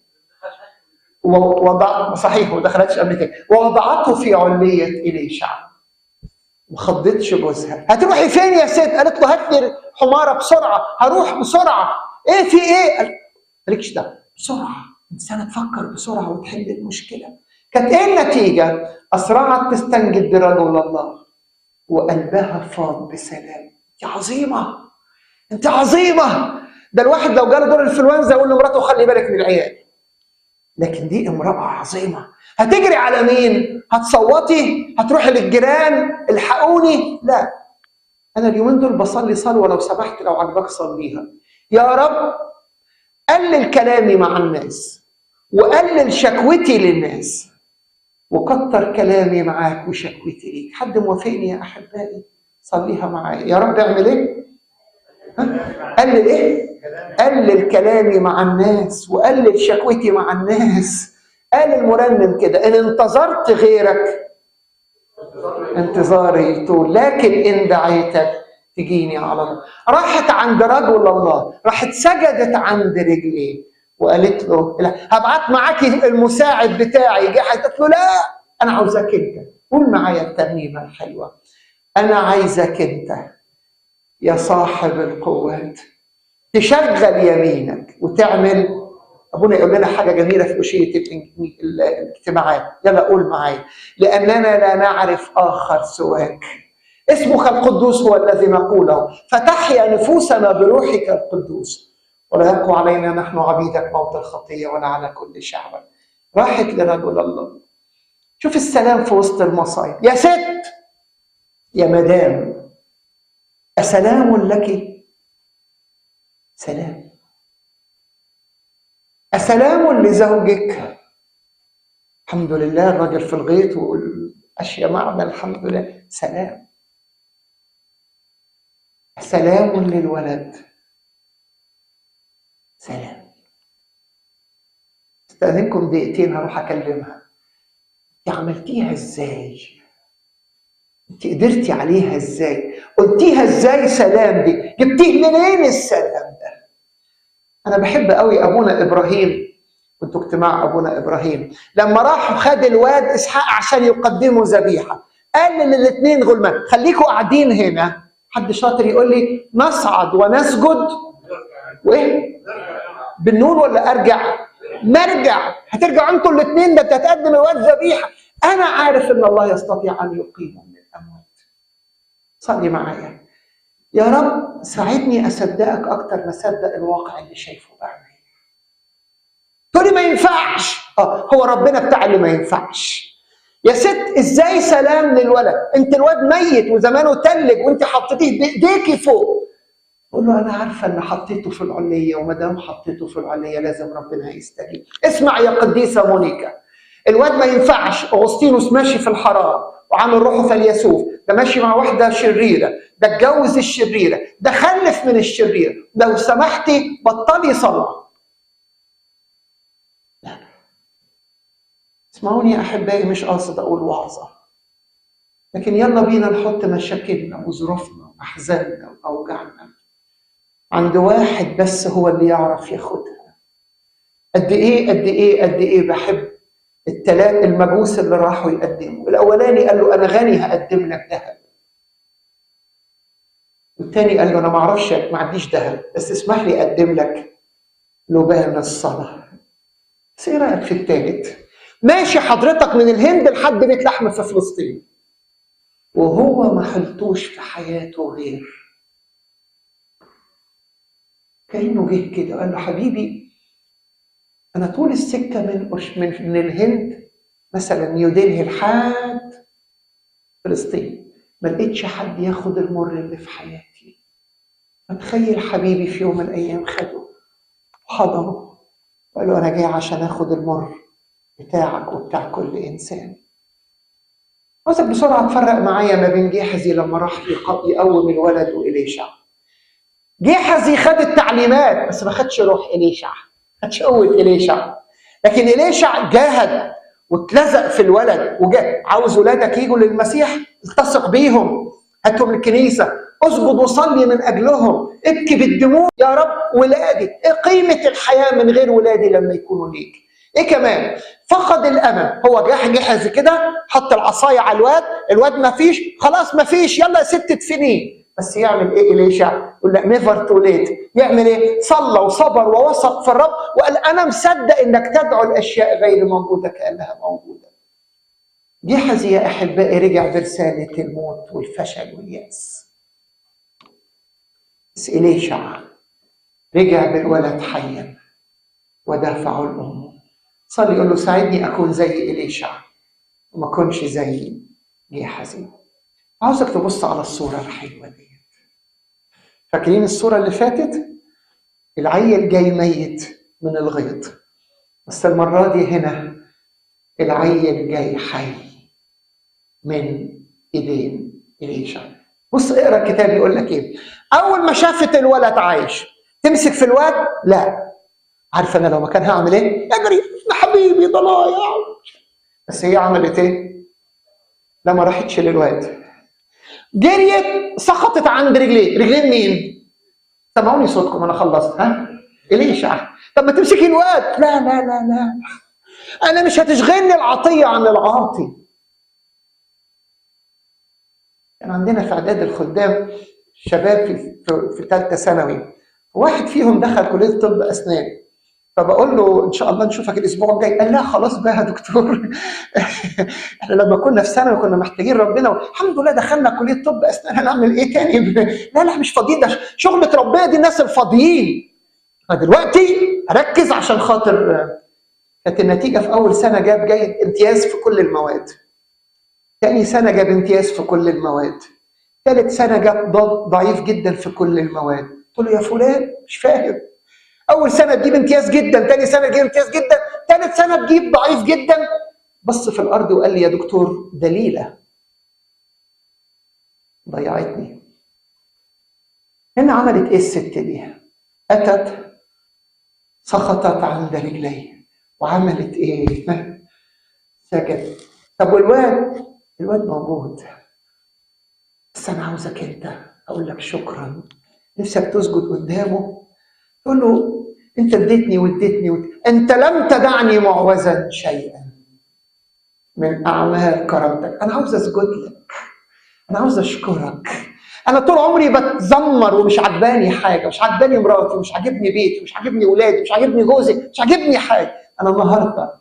ووضع صحيح ما دخلتش قبل كده، ووضعته في علية إليشع. ما خضتش جوزها. هتروحي فين يا ست؟ قالت له هات لي حمارة بسرعة، هروح بسرعة. ايه في ايه؟ مالكش دعوة، بسرعة. إنسانة تفكر بسرعة وتحل المشكلة. كانت ايه النتيجة؟ أسرعت تستنجد برجل الله وقلبها فاض بسلام. انت عظيمة، انت عظيمة. ده الواحد لو جاله دور الانفلونزا يقول لمراته خلي بالك من العيال، لكن دي امراة عظيمة. هتجري على مين؟ هتصوتي؟ هتروحي للجيران الحقوني؟ لا، انا اليومين دول بصلي صلوه لو سمحت، لو عجبك صليها. يا رب قلل كلامي مع الناس، وقلل شكوتي للناس، وكتر كلامي معاك وشكوتي ليك. حد موافقني يا احبائي؟ صليها معايا. يا رب اعمل ايه؟ قلل ايه؟ قلل كلامي مع الناس وقلل شكوتي مع الناس. قال المرنم كده: ان انتظرت غيرك انتظاري يطول، لكن ان دعيتك تجيني على الله. راحت عند رجل الله، راحت سجدت عند رجليه وقالت له لا، هبعت معاكي المساعد بتاعي. جه قالت له لا، انا عاوزاك انت. قول معايا الترنيمة الحلوة: انا عايزك انت يا صاحب القوات تشغل يمينك وتعمل. ابونا يقول لنا حاجة جميلة في أشية الاجتماعات، يلا قول معايا: لاننا لا نعرف اخر سواك، اسمك القدوس هو الذي نقوله، فتحيا نفوسنا بروحك القدوس، ولا يبقى علينا نحن عبيدك موت الخطية ولا على كل شعبك. راحت لرجل الله. شوف السلام في وسط المصايب. يا ست، يا مدام، أسلام لك؟ سلام. أسلام لزوجك؟ الحمد لله، الراجل في الغيط والأشياء معنا الحمد لله، سلام. سلام للولد؟ سلام. استأذنكم دقيقتين هروح أكلمها. انت عملتيها ازاي؟ انت قدرتي عليها ازاي؟ قلتيها ازاي سلام دي؟ جبتيه منين السلام ده؟ انا بحب قوي ابونا ابراهيم، كنت اجتماع ابونا ابراهيم لما راح خد الواد اسحاق عشان يقدموا ذبيحة، قال للاثنين غلمان خليكوا قاعدين هنا، حد شاطر يقول لي نصعد ونسجد وايه؟ بالنون ولا ارجع؟ نرجع. هترجعوا انتوا الاثنين، ده هتقدم الواد ذبيحة. انا عارف ان الله يستطيع ان يقيمه من الاموات. صلي معايا يا رب، ساعدني اصدقك اكتر ما اصدق الواقع اللي شايفه بعيني. تقولي ما ينفعش. هو ربنا بتاع اللي ما ينفعش. يا ست ازاي سلام للولد؟ انت الواد ميت وزمانه تلج وانت حطيتيه بايديكي فوق. قول له انا عارفه ان حطيته في العلية، وما دام حطيته في العلية لازم ربنا هيستجيب. اسمع يا قديسة مونيكا، الواد ما ينفعش. اغسطينوس ماشي في الحرام وعامل روحه فيلسوف، ده ماشي مع واحدة شريرة، ده اتجوز الشريرة، ده خلف من الشريرة، لو سمحتي بطلي صلاة. لا اسمعوني يا احبائي، مش قاصد اقول وعظه، لكن يلا بينا نحط مشاكلنا وظروفنا واحزاننا واوجاعنا عند واحد بس هو اللي يعرف ياخدها. قد ايه قد ايه قد ايه بحب الثلاث المجوس اللي راحوا يقدموا. الاولاني قال له انا غني هقدم لك ذهب، والثاني قال له انا ما اعرفش، ما عنديش ذهب، بس اسمح لي اقدم لك لبان الصلاة. بس ايه رايك في الثالث؟ ماشي حضرتك من الهند لحد بيت لحم في فلسطين، وهو ما حلتوش في حياته غير كأنه جه كده قال له حبيبي أنا طول السكة من الهند مثلا نيودلهي لحد فلسطين ما لقيتش حد ياخد المر اللي في حياتي. فتخيل حبيبي في يوم من الأيام خده وحضنه وقال له أنا جاي عشان آخد المر بتاعك وبتاع كل إنسان. عاوزك بسرعة تفرق معايا ما بين جيحزي لما راح يقوم الولد وإليشع. جيحزي خد التعليمات بس ما خدش روح إليشع، ما خدش قوة إليشع، لكن إليشع جاهد واتلزق في الولد وجاء. عاوز ولادك يجوا للمسيح، التصق بيهم، هاتهم الكنيسة، اسجد وصلي من أجلهم، ابكي بالدموع يا رب ولادي، ايه قيمة الحياة من غير ولادي لما يكونوا ليك؟ ايه كمان؟ فقد الامل. هو جحز كده، حط العصاية على الواد، الواد ما فيش، خلاص ما فيش، يلا يا ست ادفنيه. بس يعمل ايه إليشع؟ يقول لا، never too late. يعمل ايه؟ صلى وصبر ووثق في الرب وقال انا مصدق انك تدعو الاشياء غير موجودة كانها موجودة. جحزي يا احبائي رجع برسالة الموت والفشل والياس، بس إليشع رجع بالولد حيا ودافعه لامه. صلي يقول له ساعدني اكون زي إليشع وما اكونش زي جيحزي. عاوزك تبص على الصورة الحلوة دي. فاكرين الصورة اللي فاتت؟ العيل جاي ميت من الغيط، بس المرة دي هنا العيل جاي حي من ايدين إليشع. بص اقرا الكتاب يقول لك ايه. اول ما شافت الولد عايش تمسك في الواد؟ لا. عارفه انا لو مكان هعمل ايه؟ اجري يا حبيبي ده ضايع. بس هي عملت ايه؟ لا ما راحتش للواد، جريت سقطت عند رجليه. رجلين مين؟ سمعوني صوتكم انا خلصت. ها؟ إليشع. طب ما تمسكي الواد. لا لا لا لا، انا مش هتشغلني العطية عن العاطي. كان عندنا في اعداد الخدام شباب في ثالثة ثانوي، واحد فيهم دخل كليه طب اسنان، فبقول له ان شاء الله نشوفك الاسبوع الجاي. قال لا خلاص بقى يا دكتور، احنا لما كنا في ثانوي كنا محتاجين ربنا، والحمد لله دخلنا كليه طب اسنان، هنعمل ايه تاني؟ لا لا مش فاضيين، ده شغله ربنا دي الناس الفاضيين، فدلوقتي اركز عشان خاطر. كانت النتيجة في أول سنة جاب جيد امتياز في كل المواد، تاني سنة جاب امتياز في كل المواد، تالت سنة جاب ضعيف جدا في كل المواد. قلت له يا فلان مش فاهم، أول سنة تجيب امتياز جدا، تاني سنة تجيب امتياز جدا، تالت سنة تجيب ضعيف جدا. بص في الأرض وقال لي يا دكتور دليلة ضيعتني. هنا عملت إيه الست دي؟ أتت سقطت عند رجلي وعملت إيه؟ سجد. طب والواد؟ الواد موجود، بس أنا عاوزك أنت أقول لك شكرا. نفسك تسجد قدامه تقول له أنت اديتني واديتني أنت لم تدعني معوزا شيئا من أعمال كرامتك. أنا عاوز أسجد لك، أنا عاوز أشكرك. أنا طول عمري بتذمر ومش عجباني حاجة، مش عجباني مراتي، مش عاجبني بيتي، مش عاجبني ولادي، مش عاجبني جوزي، مش عاجبني حاجة. أنا النهاردة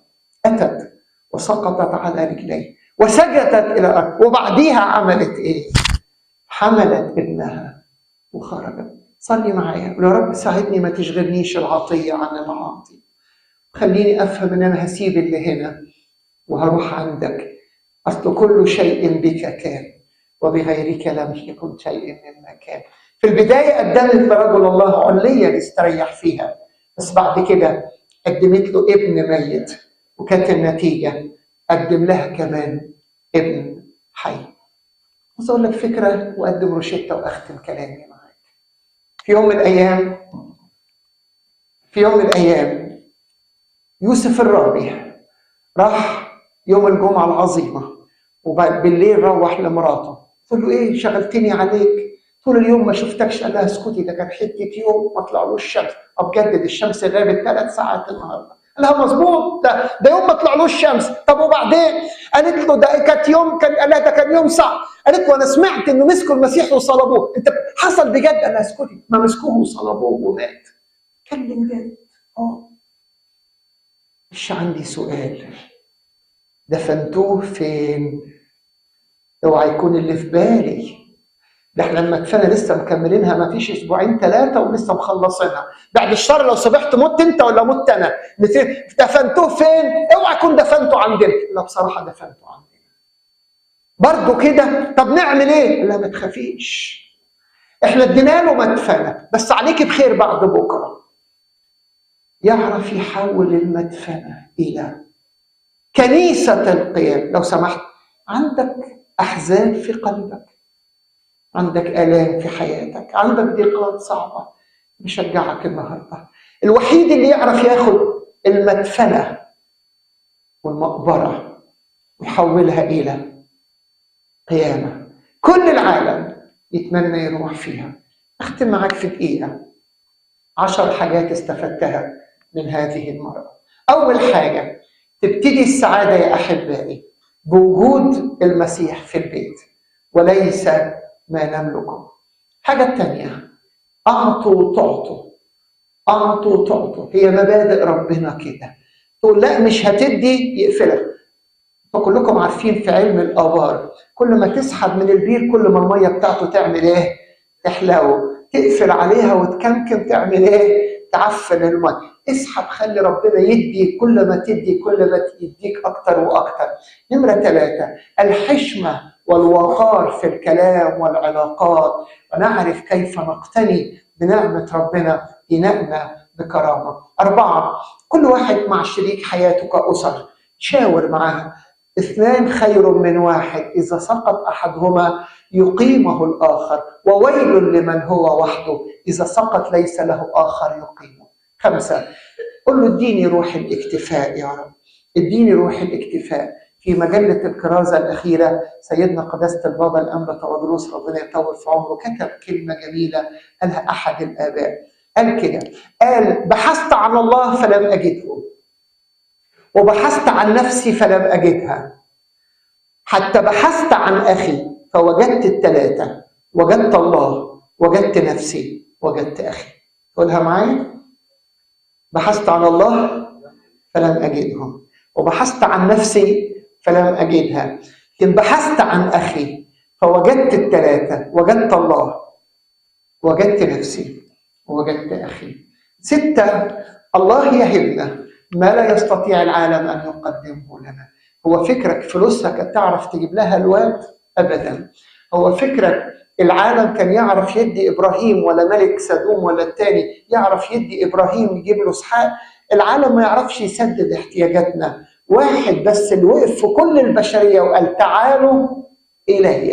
أتت وسقطت على رجلي وسجدت إلى الأرض. وبعديها عملت إيه؟ حملت ابنها وخرجت. صلي معايا يا رب ساعدني ما تشغلنيش العطية عن العاطي، خليني أفهم إن أنا هسيب اللي هنا وهروح عندك. أصل كل شيء بك كان وبغيرك لم يكن شيء مما كان. في البداية قدمت لرجل الله علية يستريح فيها، بس بعد كده قدمت له ابن ميت، وكانت النتيجة قدم لها كمان ابن حي. عاوز أقول لك فكرة وأقدم روشتة وأختم كلامي معاك. في يوم من الأيام يوسف الرامي راح يوم الجمعة العظيمة، وبالليل روح لمراته تقول له ايه شغلتني عليك طول اليوم ما شفتكش. قال لها اسكتي، ده كان حتة يوم ما طلعلوش الشمس. بجدد الشمس غابت 3 ساعات النهارده. قال لها مظبوط، ده يوم ما طلعلوش الشمس. طب وبعدين؟ قالت له ده كانت يوم، كان قال لها ده كان يوم صعب. قالت له انا سمعت انه مسكوا المسيح وصلبوه، انت حصل بجد؟ قال لها اسكتي، ما مسكوه وصلبوه ومات. كلم جد. مش عندي سؤال، دفنتوه فين؟ اوعى يكون اللي في بالي. ده احنا لما كفانا لسه مكملينها ما فيش 2 3 ولسه مخلصينها. بعد الشر لو صبحت مت انت ولا مت انا. دفنتوه فين؟ اوعى يكون دفنته عندنا. لا بصراحة دفنته عندنا برضه كده. طب نعمل ايه؟ لا ما تخافيش، احنا ادينا له مدفنه، بس عليك بخير بعد بكره. يعرف يحول المدفنه الى كنيسة القيام. لو سمحت، عندك أحزان في قلبك، عندك آلام في حياتك، عندك ضيقات صعبة، بشجعك النهاردة الوحيد اللي يعرف ياخد المدفنة والمقبرة ويحولها إلى قيامة كل العالم يتمنى يروح فيها. أختم معاك في دقيقة 10 حاجات استفدتها من هذه المرأة. أول حاجة، تبتدي السعادة يا أحبائي بوجود المسيح في البيت وليس ما نملكه. حاجة التانية، أعطوا تعطوا، أعطوا تعطوا، هي مبادئ ربنا كده. تقول لا مش هتدي يقفلك. فكلكم عارفين في علم الآبار كل ما تسحب من البير كل ما المية بتاعته تعمل إيه؟ تحلو. تقفل عليها وتكمكم تعمل إيه؟ تعفن المية. اسحب، خلي ربنا يدي، كل ما تدي كل ما يديك أكتر وأكتر. نمرة 3، الحشمة والوقار في الكلام والعلاقات، ونعرف كيف نقتني بنعمة ربنا إناءنا بكرامة. 4، كل واحد مع شريك حياته كأسر شاور معاها. 2 خير من 1، إذا سقط أحدهما يقيمه الآخر، وويل لمن هو وحده إذا سقط ليس له آخر يقيمه. 5، قل له اديني روح الاكتفاء يا رب، اديني روح الاكتفاء. في مجلة الكرازة الأخيرة سيدنا قداسة البابا الأنبا تواضروس ربنا يطول في عمره كتب كلمة جميلة قالها أحد الآباء. قال كده، قال بحثت عن الله فلم أجده، وبحثت عن نفسي فلم أجدها، حتى بحثت عن أخي فوجدت الثلاثة، وجدت الله، وجدت نفسي، وجدت أخي. قولها معايا، بحثت عن الله فلم أجده، وبحثت عن نفسي فلم أجدها، لكن بحثت عن أخي فوجدت الثلاثة، وجدت الله، وجدت نفسي، وجدت أخي. 6، الله يهبنا ما لا يستطيع العالم أن يقدمه لنا. هو فكرك فلوسها كانت تعرف تجيب لها الواد؟ أبدا. هو فكرك العالم كان يعرف يدي إبراهيم ولا ملك سدوم ولا التاني يعرف يدي إبراهيم يجيب له إسحاق؟ العالم ما يعرفش يسدد احتياجاتنا. واحد بس اللي وقف في كل البشرية وقال تعالوا إلي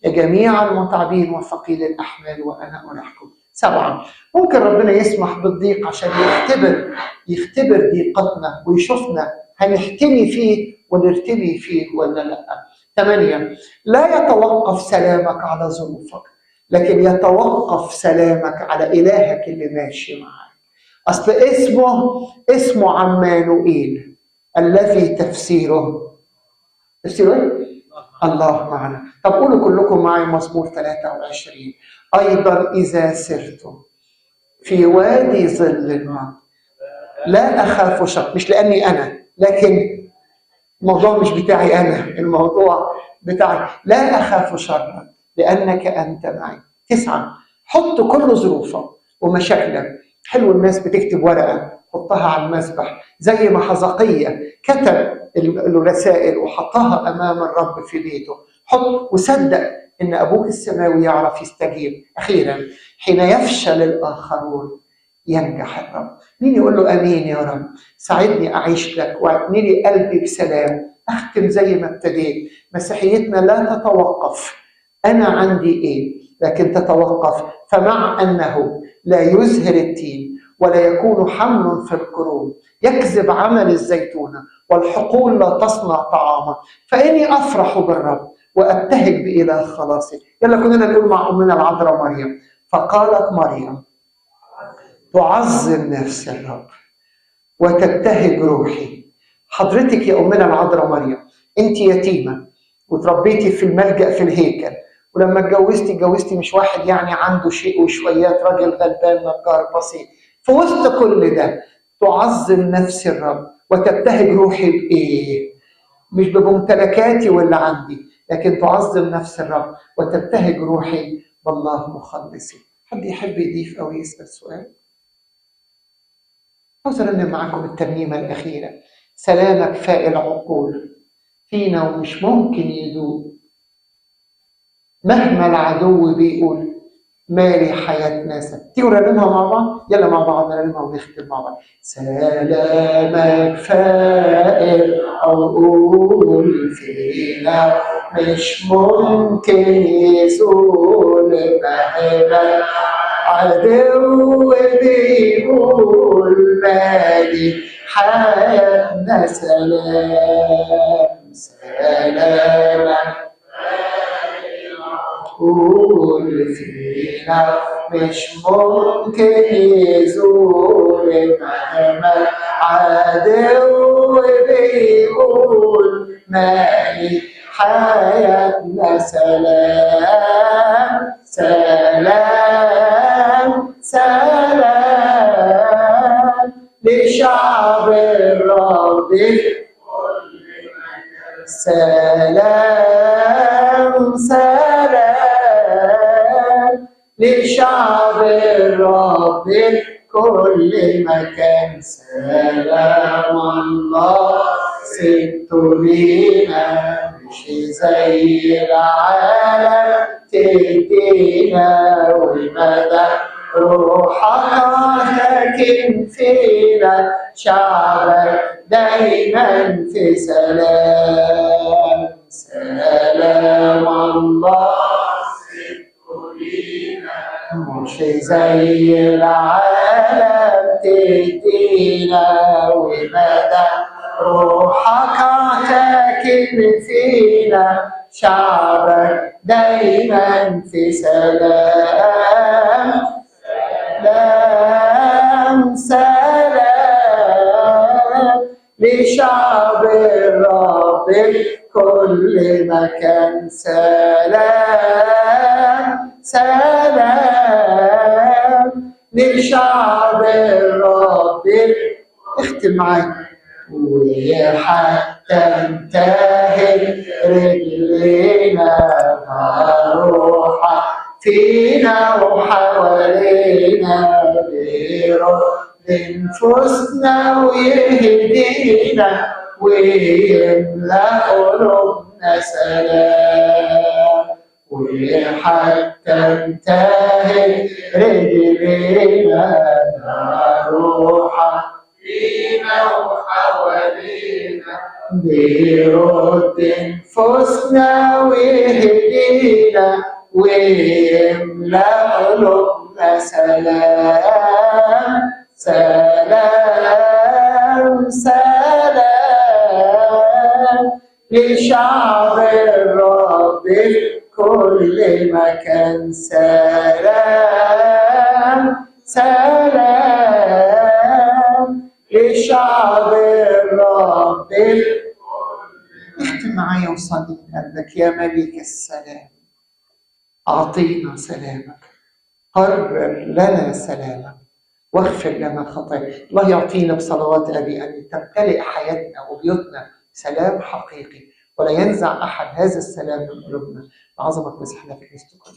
يا جميع المتعبين وثقيل الأحمال وأنا أريحكم. 7، ممكن ربنا يسمح بالضيق عشان يختبر ضيقتنا ويشوفنا هنحتمي فيه ونرتمي فيه ولا لا. 8، لا يتوقف سلامك على ظروفك، لكن يتوقف سلامك على إلهك اللي ماشي معاك. أصل اسمه عمانوئيل، الذي تفسيره إيه؟ الله معنا. طب قولوا كلكم معي مزمور 23: أيضا إذا سرت في وادي ظل الموت لا أخاف شر. مش لأني أنا، لكن الموضوع مش بتاعي أنا، الموضوع بتاعي. لا أخاف شرا لأنك أنت معي. 9، حط كل ظروفك ومشاكلك. حلو الناس بتكتب ورقة حطها على المسبح، زي ما حزقية كتب الرسائل وحطها أمام الرب في بيته. حط وصدق إن أبوك السماوي يعرف يستجيب. أخيرا، حين يفشل الآخرون ينجح الرب. مين يقول له أمين يا رب؟ ساعدني أعيش لك واعتني لي قلبي بسلام. أختم زي ما ابتديت، مسيحيتنا لا تتوقف أنا عندي إيه، لكن تتوقف فمع أنه لا يزهر التين ولا يكون حمل في الكروم، يكذب عمل الزيتونة والحقول لا تصنع طعاما، فإني أفرح بالرب وأبتهج بإله خلاصي. يلا كلنا نقول مع أمنا العذراء مريم: فقالت مريم تعظم نفس الرب وتبتهج روحي. حضرتك يا أمنا العذراء مريم أنت يتيمة وتربيتي في الملجأ في الهيكل، ولما اتجوزتي مش واحد يعني عنده شيء وشويات، راجل غلبان نجار بسيط. في وسط كل ده تعظم نفس الرب وتبتهج روحي بإيه؟ مش بممتلكاتي واللي عندي، لكن تعظم نفس الرب وتبتهج روحي بالله مخلصي. حد يحب يضيف أو يسأل سؤال؟ عاوز أرنم معاكم الترنيمة الأخيرة: سلامك فائق العقول فينا ومش ممكن يدوب، مهما العدو بيقول مالي حياتنا سلام. تيجوا نرنمها مع بعض؟ يلا مع بعض نرنمها ونختم مع بعض. سلامك فائق عقول فينا مش ممكن يزول، مهما عدو بيقول مالي حياتنا سلام. سلامك قول فينا مش ممكن يزول، مهما عدو بيقول مالي حياتنا سلام. سلام سلام لشعب الرب، سلام سلام لشعب الرب كل مكان. سلام الله سبته لينا مش زي العالم تدينا، ومدى روحك ساكن فينا، شعبك دايما في سلام. سلام الله مش زي العالم تدينا، ومدى روحك ساكن فينا، شعبك دايما في سلام. سلام سلام لشعب الرب كل مكان. سلام سلام لشعب الرب. اختم معايا: وحتى انتهت رجلينا مع روحك فينا وحوالينا، نفوسنا ويهدينا ويملأ قلوبنا سلام، وحتى انتهت رجلينا روحك فينا وحوالينا، بيرد نفوسنا ويهدينا ويملأ قلوبنا سلام سلام سلام لشعب الرب في كل مكان، سلام سلام لشعب الرب. اختم معايا وصلي من قلبك: يا ملك السلام أعطينا سلامك، قرر لنا سلامك، واغفر لنا خطايانا. الله يعطينا بصلوات أبي أن تمتلئ حياتنا وبيوتنا سلام حقيقي، ولا ينزع أحد هذا السلام من قلوبنا. بعظمة مسيحنا في كنيسته كل.